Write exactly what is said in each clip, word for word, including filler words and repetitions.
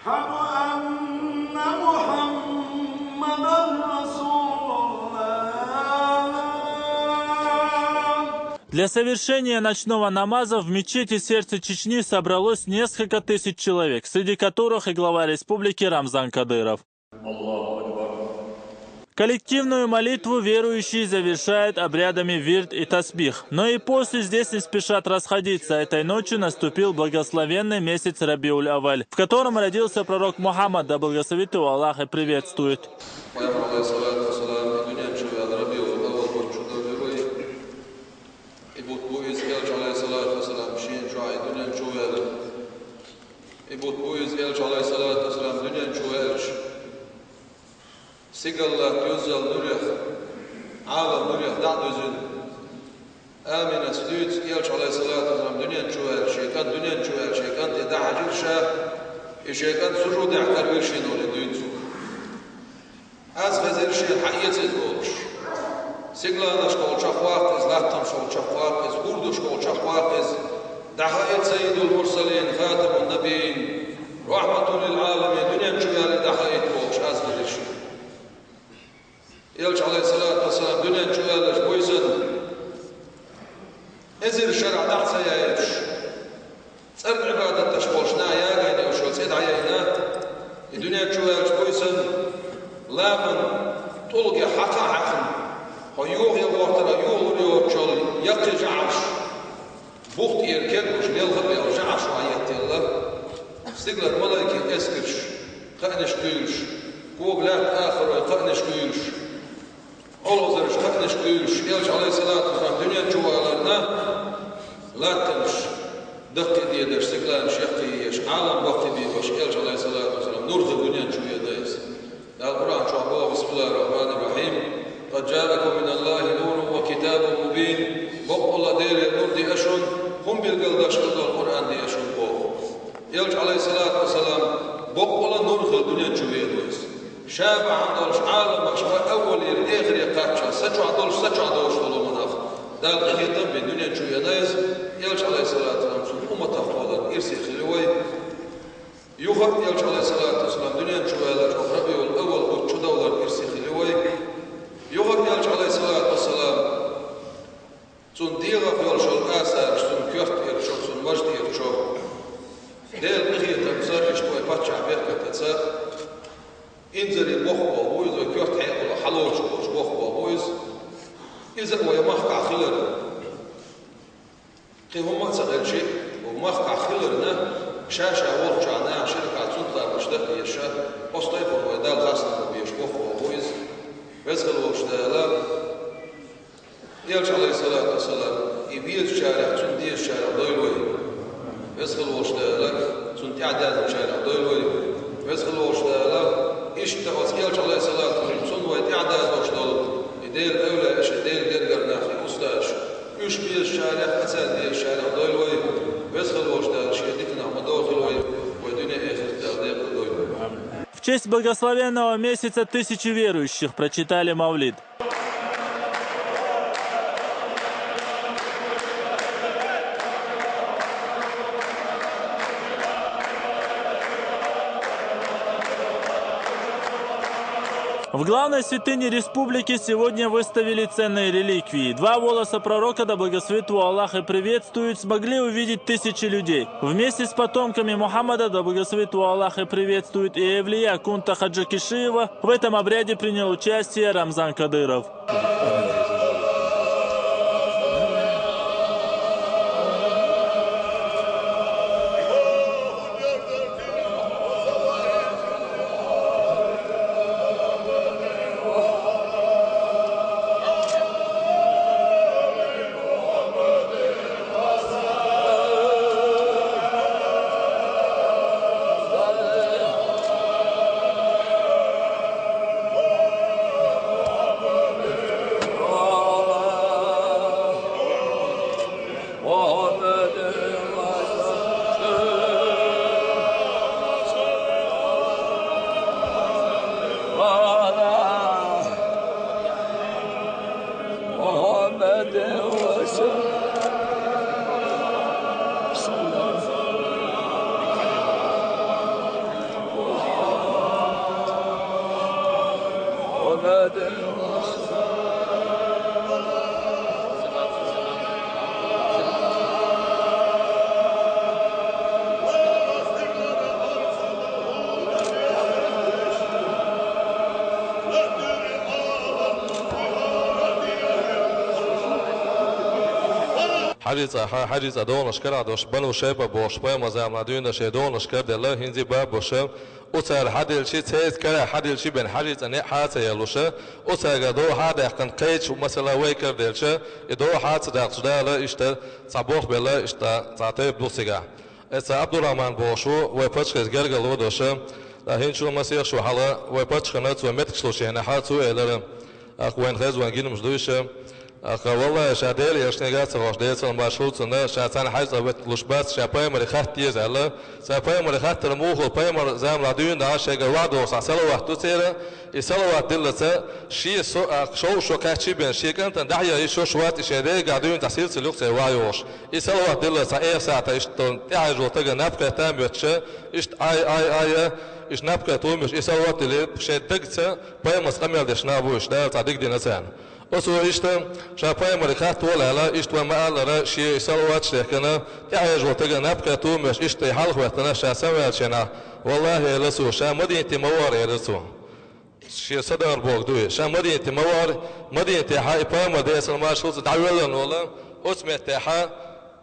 أشهد أن محمدا رسول الله. Для совершения ночного намаза в мечети «Сердце Чечни» собралось несколько тысяч человек, среди которых и глава республики Рамзан Кадыров. Коллективную молитву верующие завершают обрядами вирд и тасбих. Но и после здесь не спешат расходиться. Этой ночью наступил благословенный месяц Рабиуль-Аваль, в котором родился пророк Мухаммад, да благословит его Аллах и приветствует. Пайхаммар алайхиссалату вассалам и дунен чу ваьлла Рабиуль-Аваль бутт чу довлур вай. И бутт бу из Элча алайхиссалату вассалам шен чу и дунен чу ваьлла. И бутт бу из Элча алайхиссалату вассалам дунен чу ваьлча. Сигала латта юззал нурех, Ӏалам нурех дӀа а дуьзина. Аминас дуьйцу Элча алайхиссалату вассалам дунен чу ваьлча, шен кӀант дунен чу ваьлча, шен кӀант тӀе дӀахьаьжира ша, и шен кӀант сужудехь каравира шена олий дуьйцу. Аз хезира шена хьаэца иза олуш. Сигаланаш кхолла чекхваккха иза, латтанаш кхолла чекхваккха иза, хӀордаш кхолла чекхваккха иза. ДӀахаийта Саййидул Мурсалин, Хатамун Набийин, Рахьматул лил Ӏаламин, дунен чу ваьлла дӀахаийта бохуш аз хезира шена. Элча алайхиссалату вассалам дунен чу ваьллачу буьйсанна эзар шарахь дӀа ца яйтуш, цӀеран Ӏибадаташ болуш нах ягийна уьш цӀе дӀаяйна, и дунен чу ваьллачу буьйсанна ламан тӀулгех хьакха а хьаькхна, хьо юха ян гӀортарх юха лур йоцучул яккхий жӀараш, бух тӀера кегбуш лелха а бевлла жӀараш хьаэттаелла. Стигалара малайкийн эскарш кхаънаш кхуьйлуш, кога лаьтта ахарой кхаънаш кхуьйлуш, олхазарш кхаънаш кхуьйлуш, Элча алайхиссалату вассалам дунен чу валарна, латтанаш даккхийдедаш, сигаланаш яккхийдеш, Ӏалам баккхийбеш, Элча алайхиссалату вассалам нур хилла дунен чу веана иза. Дала Къуръан чохь боху: «Бисмиллахир-рахманир-рахим. Къад жаакум миналлахи нурун ва китабун мубин». Боккъала Делера нур деа шуна, хӀун билгал деш хилла долу Къуръан деа шуна боху. Элча алайхиссалату вассалам боккъала нур хилла дунен чу веана ву иза. Ша бахьана долуш Ӏаламаш ма аввалера эхаре кхаччалц, са чохь долуш, са чохь долуш долу ма нах. Дала къинхетам бина дунен чу веана иза, Элча алайхиссалату вассалам цуьнан умматах кхолларна ирсе хили вай. Юха а Элча алайхиссалату вассалам дунен чу ваьллачу Рабиул-Аввал бутт чу довларна ирсе хили вай. Юха а Элча алайхиссалату вассалам цунна дегӀах йолуш йолу асараш, цунна коьрта тӀера чу, цунна маж тӀера чу. Делан къинхетамца, иштта вай паччахь беркатаца, инзаре боху боху бу иза, вай коьрта хьекъало хьалоцуш болуш боху боху бу иза. Иза а вай махкахь хилар. Кхин хӀумма а ца хилча, вай махкахь хиларна, ша-ша волчохь наха ширкахь цунтармаш дан а дезаш, оцу тайпана вай Далла хастам беш боху боху бу иза. Веза хила волуш Дала, Элча алайхиссалату вассалам, и везачарех, цунна дезачарех дойла вай. Веза хила волуш Дала, цунна тӀаьхьадаьзначарех дойла вай. Веза хила волуш Дала, иштта оцу Элча алайхиссалату вассалам, цунна вай тӀаьхьадазош долу и Делан эвлаяаш, и Делан гергара нах, и устазаш, уьш безачарех а, царна дезачарех дойла вай. Веза хила волуш Дала, шен диканах ма дохийла вай, вай дуьне а, эхарт а Дала декъала дойла вай. В честь благословенного месяца тысячи верующих прочитали мавлид. В главной святыне республики сегодня выставили ценные реликвии. Два волоса пророка, да благословит его Аллах и приветствует, смогли увидеть тысячи людей. Вместе с потомками Мухаммада, да благословит его Аллах и приветствует, и эвлия Кунта Хаджикишиева, в этом обряде принял участие Рамзан Кадыров. Хьажи цӀа, хьа-, Хьажи цӀа догӀанаш карахь долуш, Бану Шайба бохуш, пайхамар заманахь дуьйна шайн догӀанаш караделла, хӀинца а баб болуш, оцара хьаделчи, цаьрца карахь хьаделчи бен Хьажи цӀа неӀ хьа ца яьллуш, оцаьрга догӀа хьа а даьккхина кхечу, масала, вай караделча, и догӀа хьа ца даккхаш Дала иштта цхьа болх белла, иштта цхьа тайпа ду цигахь. Эца Абдурахман бохуш ву, вай паччахье гергарло долуш, ткъа хӀинца масех шо хьалха вай паччахьна цо меттигаш лучу хенахь цо элира, ТӀаккха вайна хезна гинамаш ду иша. ТӀаккха, валлахӀи, ша Делан элчанга а ца хууш, Делан салам-маршалла хуьлда цунна, ша цхьана Хьажи цӀа ветталуш бац, ша пайхамаре хатта деза аьлла. Цара пайхамаре хаттар муха хилла, пайхамар заманахь дуьйна дӀа шайгара вахь дохуш цхьа салават ду церан, и салават диллалца, шен со-, а, шовзткъа шо кхаьччи бен, шен кӀантана дӀахьеха йиш йолуш вац, и шайн дегӀехь дуьйна цхьа сирцалла ю-кх церан вахь йолуш. И салават диллалца, цхьа эха сахьтехь иштта тӀаьхьарчу волу стагана наб кхетта а моьттуш, иштта ай, ай, ай, а, иштта наб кхетта ву моьттуш, и салават диллира, шайн дагца пайхамарца къамел деш нах бу уьш, Дала цхьа дика дина царна. Оцо иштта, ша пайхамаре хатта волу аьлла, иштта вай ма-аллара, шен салаваташ дехкина, тӀаьхьарчу волу стагана наб кхетта ву моьттуш, иштта и хьалхаветтина, ша самаваьллачу хенахь, валлахӀи, элира цо, ша Мадинате ма вахара, элира цо. Шен са дагар бохург ду и. Ша Мадинате ма вахара, Мадинатехь и пайхамар, Делан салам-маршалла хуьлда цунна, дӀавоьллина волу, оцу меттехь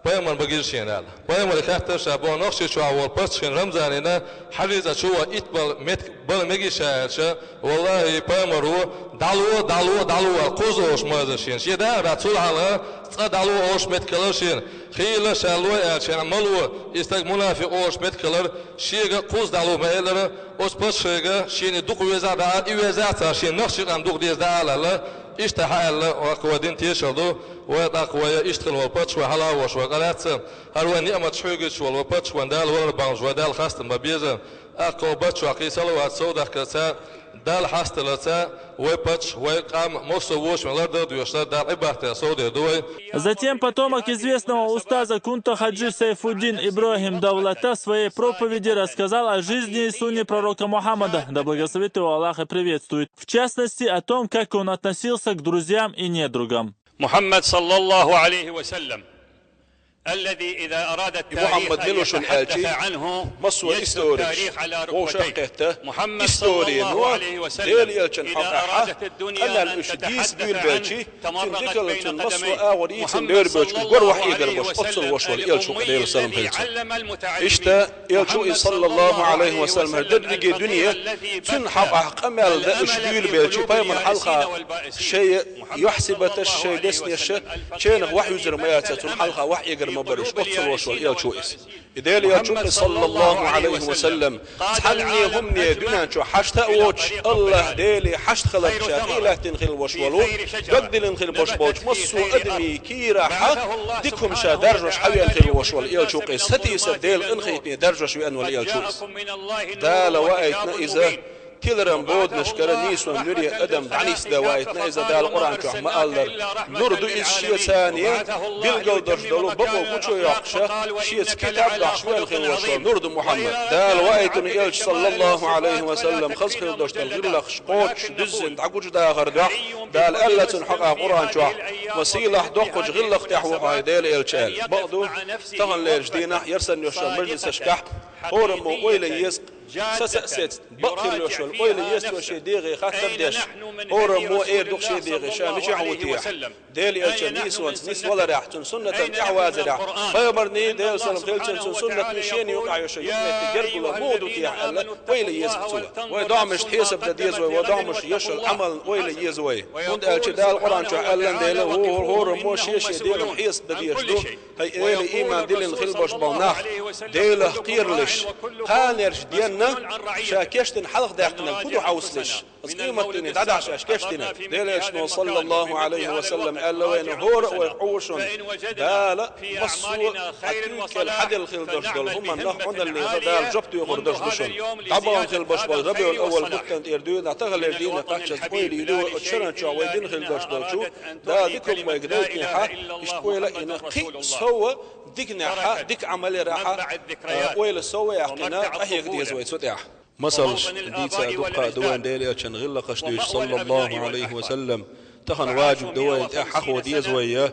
пайхамар ма гира шена аьлла. Пайхамаре хаьттира ша боху, Нохчийчохь волу паччахьна Рамзанна Хьажи цӀа чу ван итт бала меттиг бала мегий ша аьлча, валлахӀи, пайхамаро, дӀало, дӀало, дӀало аьлла, кхузза олуш ма хезара шена. Шен дагара цул хьалха цкъа дӀало олуш меттиг хилира шена. Хийла ша лой аьлча, ма ло, и стаг мунафикъ олуш меттиг хилира, шега кхузза дӀало ма элира, оцу паччахье шена дукха везахь а, и везахь а ца, шена нохчийн къам дукха деза дӀаала аьлла, иштта хьааьлла, вай дина тешар ду, вай тӀаккха вай иштта хилла волу паччахь вай хьалха а волуш вай къа лаьцна, хӀара вайн ниӀматаш хьоьгуьйтуш волу вай паччахь вайна Дала валар бахьанаш вай Далла хастам бан беза, тӀаккха вай паччахьо кхин салават сов дахкарца, Далла хасталарца, вай паччахь, вай къам, массо а вочу вайн лардан а доьшуш, Дала Ӏибадатехь совдер ду вай. Затем потомок известного устаза Кунта Хаджи Сайфуддин Ибрахим Давлата в своей проповеди рассказал о жизни и сунне пророка Мухаммада, да благословит его Аллах и приветствует, в частности, о том, как он относился к друзьям и недругам. محمد صلى الله عليه وسلم الذي إذا أراد التاريخ أن يتحدث عنه يسلك التاريخ على ركبتيه. Мухьаммад мила шу аьлча, массо а историкаш вовшах а кхетта, محمد صلى الله عليه وسلم إذا أرادت الدنيا أن تتحدث عنه تمرغت بين قدميه. Мухьаммад мила шу исторено, Делан элчанна хьалха къамел уьш дийца дуьйна белчи, цуьнан дикалла, цуьнан массо а агӀор йийцина лерабелчкъий гора вахьегар баш, оццул ваш волу элча ву-кх, Делан салам хилла цунна. Иштта, элча ву иза, саллаллахӀу Ӏалайхи ва саллам, хӀара дерриге дуьне цуьнан хьокъехь къамел дан уьш дуьйла белчи, пайхамар хьалха шайн юьхь-сибаташ, шайн деснеш, шайнах вахьа вуьзур ма яцара, цунна хьалха вахьа эгар ма бара уьш, оццул ваш волу элча ву иза. И Делан элча ву-кх иза, саллаллахӀу Ӏалайхи ва саллам, цхьанне хӀумане дуьнен чохь хьашта а воцуш, АллахӀ Деле хьашт хиларца ша тӀе а лаьттина хилла ваш волу, дагадиллина хилла баш болчу массо а адамийн кийрахь дика хӀума ша даржош хьавеана хилла ваш волу элча ву-кх иза, сатийсар Делан къинхетаме даржош веана волу элча ву иза. Дала ваийтина иза, тиларан боданашкара нийсонан нуьре адам дӀанисдан ваийтина иза, Дала Къуръан чохь ма-аллара. Нур ду иза шеца, билгалдош долу бакъо гучу йоккхуша, шеца китаб дохьуш веана хилла ваш волу нур ду Мухьаммад. Дала ваийтина элча, саллаллахӀу Ӏалайхи ва саллам, хаза хилла долуш долу гӀиллакхаш кхочуш, дуьззина дӀагучудахар дуьхьа, Дала аьлла цунна хьокъехь Къуръан чохь: «Ма сийлахь доккхачу гӀиллакх тӀехь ву хьо, Делан элча», аьлла. Бакъду, таханлерчу дийнахь, ярсанна йолчу мажлисашкахь хӀораммо ойла еза, саца а сецна, бакъ хилла йолуш волу ойла еза, цо шен дегӀе хаттар а деш, хӀораммо эр ду-кх шен дегӀе, ша мичахь ву техьа. Делан элчан нийсонца нисваларехь, цуьнан суннатан тӀаьхьавазарехь, пайхамарний, Делан салам хилла цунна, цуьнан суннатний, шена юкъахь йолчу юкъаметтиг гергарло муха ду техьа аьлла, ойла еза цо. Вай догӀмашна хьесап дан деза вай, вай догӀмашна йолуш йолу Ӏамална ойла еза вай. ХӀунда аьлча Дала Къуръан чохь аьллан дела, хӀо-, хӀораммо шен-шен дегӀана хьесап дан дезаш ду. ХӀай Эла, ийман диллина хилла баш болу нах, Делах кхералаш, кханерчу денна ша кечдина хьалхадаьккхинарг хӀун ду хьовсалаш, оцу къематдийне дӀадахьа шаьш кечдинарг. Делан элчано, саллаллахӀу Ӏалайхи ва саллам, аьлла вайна: «ХӀора а вайх Ӏу ву шуна, Дала массо а хьан куьйга кӀел хьаделла хилла долуш долу хӀуманах Ӏуналлиха Дала жоп доьхур долуш ду шуна». ДӀабахана хилла баш болу РабиӀул-Аввал бутт тӀера дуьйна, таханлерчу дийне кхаччалц ойла йина вай оцу шаран чохь вай дина хилла долуш долчу, Дала дика хӀума вайга дайтинехь, иштта ойла а йина, кхин а сов а, диканехь, дика Ӏамал ярехь, а, ойла сов а яьккхина, къахьега деза вай цу тӀехь. Масалш дийца дукха ду вайн Делан Элчан гӀиллакхаш дуьйцуш, саллаллаху Ӏалайхи ва саллам. Тахана ваджиб ду вайна тӀехь хьахо деза вай,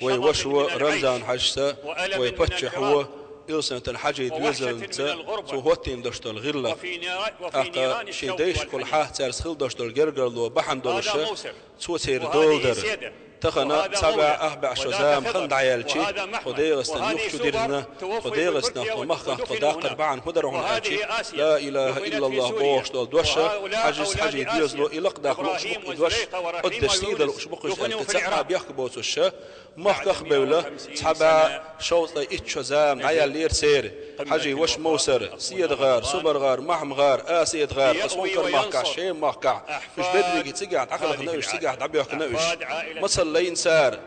вай ваша Рамзан-Хьаьжас, вай паччахьо, Илсхан-Юртара Хьажий доьзалца цо хӀоттийна долаш дола гӀиллакх. ТӀаккха шен дайшкахула хьа цаьрца хила долаш дола гергарло бахьана долуш, цо церан дола дара. Тахана цхьа бӀаь, ах бӀаь шо зама хан дӀаяьлча, тхо ДегӀастан юха чу дирзина, тхо ДегӀастанах, тхо махках, тхо даккхар бахьана хӀун дара хьуна аьлча, ла илаха иллаллах бохуш долу дош, Хьажас, Хьажий доьзало, и лакхадаккха лууш бу-кх и дош, оццул сий дала лууш бу-кх уьш аьлла, кхин цхьа а бехк боцуш, махках а бевлла, цхьа бӀаь шовзткъе итт шо зама дӀаяьллера церан. Хьажий ваша Мовсар, СедагӀар, СубаргӀар, МахьмагӀар, АседагӀар, аса хӀун кара махкахь, Шема махкахь, уьш берриге цигахь дӀакхелхина уьш, цигахь дӀабоьхкина уьш. Мацалла лайна цара,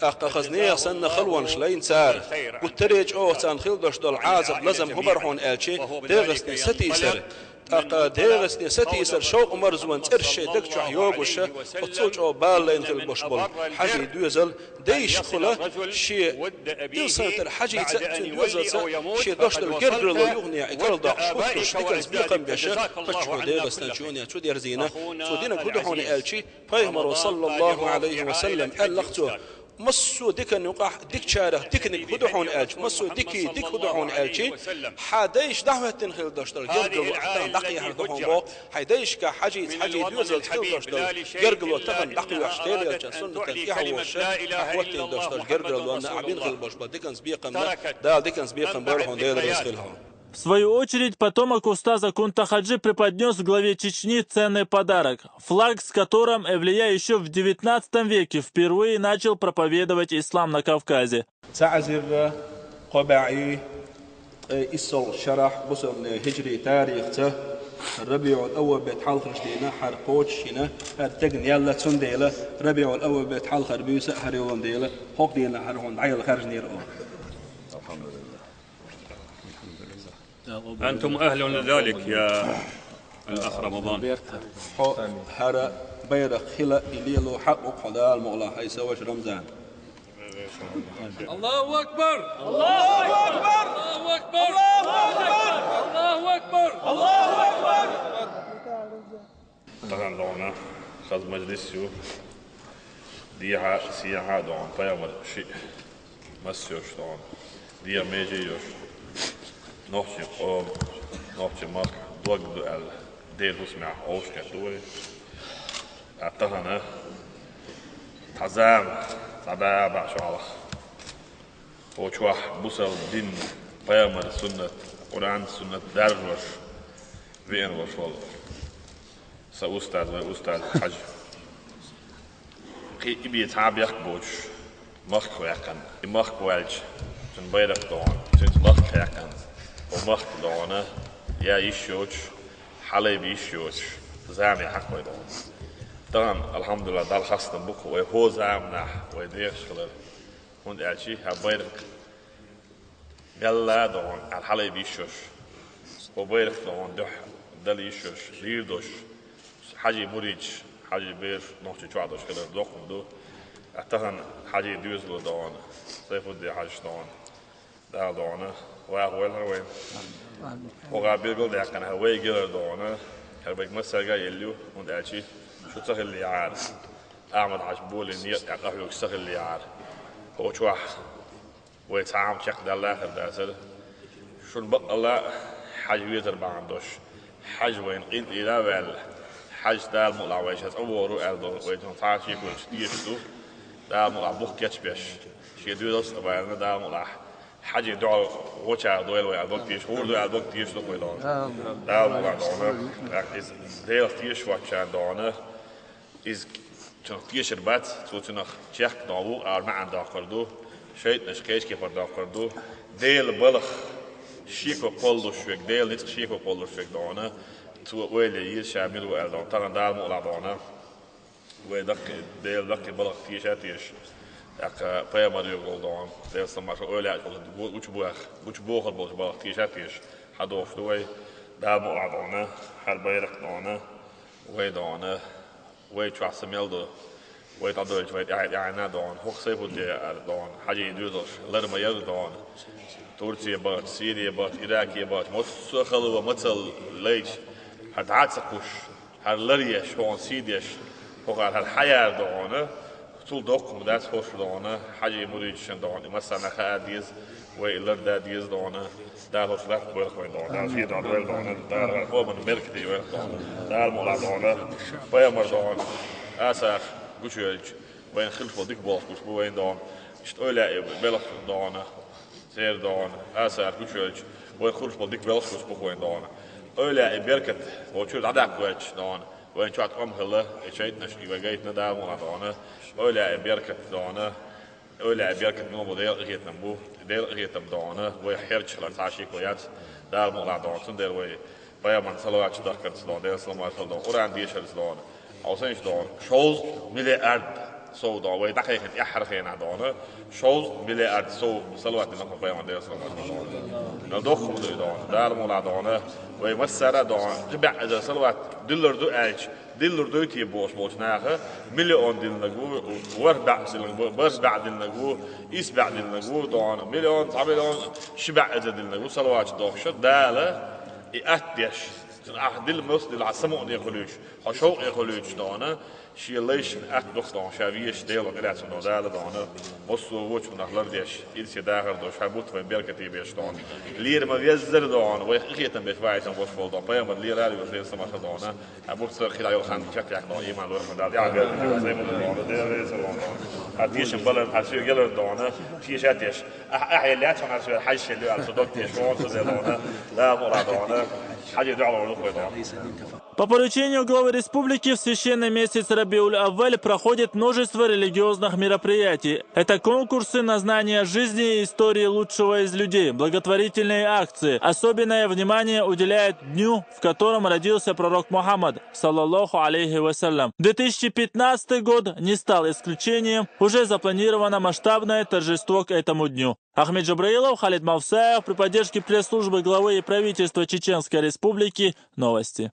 тӀаккха хаза нехан санна халонаш лайна цара. Гуттар а чӀогӀа царна хила долаш долу Ӏазап, лазам хӀун бара хьуна аьлча, ДегӀастане сатийсар. ТӀаккха ДегӀастане сатийсар шовкъ-марзонан цӀераш шайн даг чохь йогуш, оццул чӀогӀа бала лайна хила болуш болу Хьажий доьзал, дайшкахула шен Илсхан-Юртара Хьажийца а, цуьнан доьзалца а шен долаш долу гергарло юханехьа и карладоккхуш, хӀуттуш, диканца бекхам беш, паччахьо ДегӀастан чу юханехьа чу дерзийна. Цо динарг хӀун ду хьуна аьлча, Пайхамаро, саллаллаху Ӏалайхи ва саллам, аьлла-кх цо: «Массо а диканна юкъахь дикачарах диканиг хӀун ду хьуна аьлча, массо а дикий дика хӀун ду хьуна аьлча, хьан дайша дӀахӀоьттина хила долаш долу гергарло ахь тахана дӀакхехьар ду хьуна», боху. Хьайн дайшкахь Хьажийца, Хьажий доьзалца хила долаш долу гергарло тахана дӀакхоьхьуш, Делан Элчан суннатан тӀаьхьа волуш, ахь хӀоттийна долаш долу гергарлонна ахь бина хила болуш болу диканца бекхамна, Дала диканца бекхам бойла хьуна, Дела реза хуьлда хьуна. В свою очередь, потомок устаза Кунта-Хаджи преподнёс главе Чечни ценный подарок, флаг, с которым Эвлия ещё в девятнадцатом веке впервые начал проповедовать ислам на Кавказе. Цхьа эзар кхо бӀе ткъе иссалгӀа шарахь, бусалба хӀиджри тарихца, РабиӀул-Аввал беттан хьалхарчу дийнахь хӀара кхочушйина, хӀара стеган яьлла, цундела РабиӀул-Аввал беттан хьалхара буьйса а хӀара йолун дела, хӀокху дийнахь хӀара хьуна дӀаяла хаьржинера оха. أنتم أهل لذلك يا الأخ رمضان. Хьо хӀара байракх хила и лело хьакъ ву хьо, Дала мукъ лахь, хьайн са ваша Рамзан. الله أكبر. الله أكبر. الله أكبر. الله أكبر. الله أكبر. Тахана дона хаза мажлис ю. Дехьа, сехьа дона, пайхамар шиъ массо а йолуш дона, дехьа меже йолуш. Нохчийн къоман, нохчийн махкан дог ду аьлла, Делан хӀусамехь вовшахкхетта ду вай. Ткъа тахана цхьа зама, цхьа бӀаь, бӀаь шо хьалха, кху чохь бусалба дин, пайхамаран суннат, Къуръан, суннат даржош веана волуш волу сан устаз, вайн устаз Хьажа. Кхин и бен цхьа а бехк боцуш, махках ваьккхина. И махка ваьлча, цуьнан байракх дона, цуьнца махка хьаькхна, хӀокху махка дона, яа йиш йоцуш, хьалаайба йиш йоцуш, зама яхьа вай дона. Тахана, алхьамдулиллахӀ, Далла хастам бу-кх вай хӀокху заманахь вай дехаш хилар. ХӀунда аьлча хӀара байракх мелла а дона, аьлла хьалаайба йиш йолуш, хӀокху байракх дона дуьхьа дала йиш йолуш, лийр долуш, Хьажин муридаш, Хьажин бераш нохчийн чохь долуш хилар доккха ду. Ткъа тахана Хьажин доьзало дона, Сайфуддин Хьажас дона, Дала дона, ваха войла хӀара вайна. ХӀокху гӀа билгал а даьккхина, хӀара вай гилар дона, хӀара вайга массаьрга а елла ю, хӀунда аьлча шу ца хиллехьара, Ахьмад-Хьаьжа болийна некъа тӀехь къахьоьгуш ца хиллехьара, хӀокху чохь вай цхьа а хӀума чекхдаьлла а хир дацара. Шуна баккъалла а Хьажа везар бахьана долуш, Хьажа вайна къинтӀера а ваьлла, Хьажас Дала мукъ лахь вай ша цӀа вогӀур ву аьлла долу вай цунах цхьа а шеко йолуш тешаш ду. Дала мукъ лахь бух кечбеш, шен доьзалш а тӀебаьлла, Дала мукъ лахь Хьажин дуьхьал гӀочара дойла вай аьлла дог тешаш, хӀора ду аьлла дог тешаш ду вай дона. Дала мукъ лахь дона, иза Делах тешаш воцчарна дона. Иза цунах тешар бац, цо цунах чехка дона вукху ара маьӀна доккхур ду, шайтӀанаш кхечу кепара доккхур ду, Делан балха шеко кхоллалуш верг, Делан ницкъ шеко кхоллалуш верг дона, цо ойла ян еза ша мила ву аьлла дона, тахана Дала мукъ лахь дона. Вай даккхий, Делан даккхий балхах теша а теша, тӀаккха пайхамар йоьгӀу дона, Делан салам-маршо ойла яьлла гучубоьха, гучубохур болчу балхах теша а теша, хьадохуш ду вай, Дала мукъ лахь дона, хӀара байракх дона, вай дона. Вай чохь са мел ду, вай дӀадойлча вай тӀаьхьа-тӀаьхьенна а дона, хӀокху Сайфудде а дона, Хьажин доьзалш лар ма яра дона. Турце бахча, Сире бахча, Ираке бахча, массо а хала ван мацалла лайча, ХӀара дӀа ца кхуссуш, хӀара лар еш, хьуна сий деш, хӀокхара хӀара хьаяр догӀана, цул доккха ма дац хӀорш догӀана, хьажий муридашна догӀана, и массарна хаа деза, вай и лар да деза догӀана, Дала хӀорш лакха бойла вайна догӀана, Дала шен догӀана вайла догӀана, Дала хӀара къоман беркате вайла догӀана, Дала мукъалахь догӀана, пайхамар догӀана, асар гучуйолча, вайна хилаш бола дика болх гуш бу вайна догӀана, иштта ойла а белхаш догӀана, церан догӀана, асар гучуйолча, вайна хилаш бола дика белхаш гуш бу вайна догӀана. Ойла и беркат, вай чура дӀадаккха ваьча догӀана, вайна чохь тӀом хила, и шайтӀанаш и вай гайтина Дала мукъалахь догӀана, ойла и беркат догӀана, ойла и беркат муха бу Делан къинхетам бу, Делан къинхетам догӀана, вай хьерча хилар цхьа шеко яц, Дала мукъалахь догӀана, цундела вай пайхамарна салаваташ дахкарца догӀана, Делан салам-маршал догӀана, Къуръан дешарца догӀана, хьо сенаш догӀана, шовзткъа миллиард сов догӀана, вай дӀакхайкхина тӀаьххьара хенахь догӀана, шовзткъа миллиард сов салават дина кху пайхамарна Делан салам-маршал догӀана. Нал доккха ма дуй догӀана, Дала мукъалахь догӀана, вай массара а догӀана, кхин бӀаь эзар салават диллар ду аьлча, диллар дуй те бохуш болчу наха, миллион диллинарг ву, ворхӀ бӀаь диллинарг ву, бархӀ бӀаь диллинарг ву, исс бӀаь диллинарг ву догӀана, миллион, цхьа миллион, ши бӀаь эзар диллинарг ву салаваташ дохуш, Дала и атта деш, цуьнан ахь дилла мел дилла хьан самукъане хуьлуьйтуш, хьо шовкъе хуьлуьйтуш догӀана, шен лайшна атта дукха догӀана, ша везаш Дело къилаьцна догӀана, Дала догӀана, массо а вочунах лардеш, ирсе дахар долуш, хьан бутт вайн беркате беш догӀана. Лера ма веззара догӀана, вайх къинхетам беш ваийтина волуш волу догӀана, пайхамар лера а веза, Делан салам-маршал догӀана, хьан бутт ца хила йолу хан чекхъяьккха догӀана, иман лора ма Дала, тӀаьхьа бер веза, займанна догӀана, Дела веза догӀана, хьан тешам баларна, хьан соьга ялар догӀана, шен ша теш. Ахь, ахь елла яц хьуна аса вер хьаьжча ду аьлла, со дог теш вон, со дела вон, Дала мукъалахь догӀана, хьаьжий дуьхьал ву хой догӀана. По поручению главы республики в священный месяц Рабиуль-Авваль проходит множество религиозных мероприятий. Это конкурсы на знание жизни и истории лучшего из людей, благотворительные акции. Особенное внимание уделяют дню, в котором родился пророк Мухаммад, саллаллаху алейхи ва саллям. Две тысячи пятнадцатый год не стал исключением. Уже запланировано масштабное торжество к этому дню. Ахмед Джабраилов, Халид Мавсаев, при поддержке пресс-службы главы и правительства Чеченской Республики. Новости.